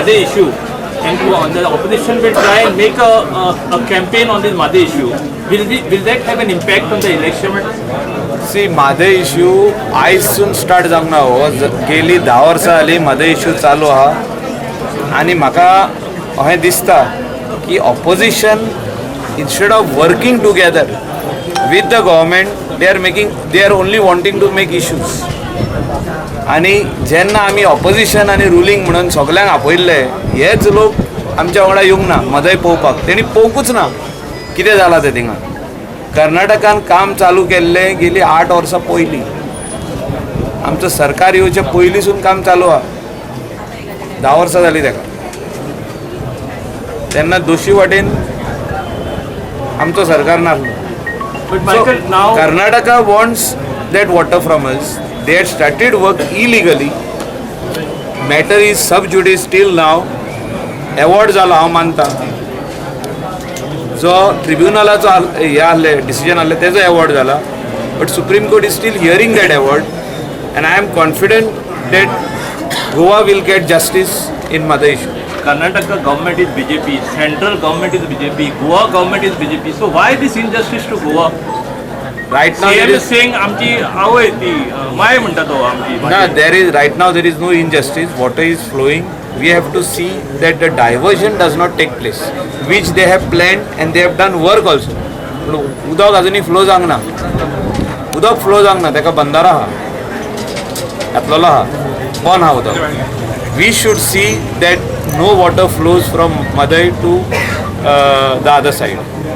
Mhadei issue and the opposition will try and make a campaign on this Mhadei issue. Will that have an impact on the election? See, Mhadei issue आयजसून start जावंक ना हो. गेली 10 वर्सां जाली Mhadei issue चालू आहा आनी म्हाका अशें दिसता की opposition, instead of working together with the government, they are only wanting to make issues. आनी जेन्ना आमी ऑपोजिशन आनी रुलींग म्हणून सगल्यांक आपयल्ले, हेच लोक आमच्या वांगडा येवंक ना म्हादय पळोवपाक. तेणी पळोवंकूच ना कितें जालां तें थिंगा. कर्नाटकान काम चालू केल्लें गेली 8 वर्सां पयलीं. आमचो सरकार येवचे पयलींसून काम चालू आहा. 10 वर्सां जालीं ताका. तेन्ना दोशी वाटेन आमचो सरकार नासलो. But Michael, now Karnataka wants that water from us. They had started work illegally. Matter is sub judice till now. Award जालो हांव मानता. जो ट्रिब्युनलाचो हे आहले, डिसिजन आहलें, तेजो एवॉर्ड जाला, but Supreme Court is still hearing that award and I am confident that Goa will get justice in Mhadei issue. Karnataka government is BJP, central government is BJP, Goa government is BJP. So why this injustice to Goa? Right now CM is saying आमची आवय ती माय म्हणटा तो आमची. ना, there is right now there is no injustice. Water is flowing. We have to see that the diversion does not take place, which they have planned, and they have done work also. पूण उदक अजुनूय flow जावंक ना. उदक flow जावंक ना. ताका बंदारो आहा, घातलेलो आहा, बंद आहा उदक. We should see that no water flows from Mhadei to the other side.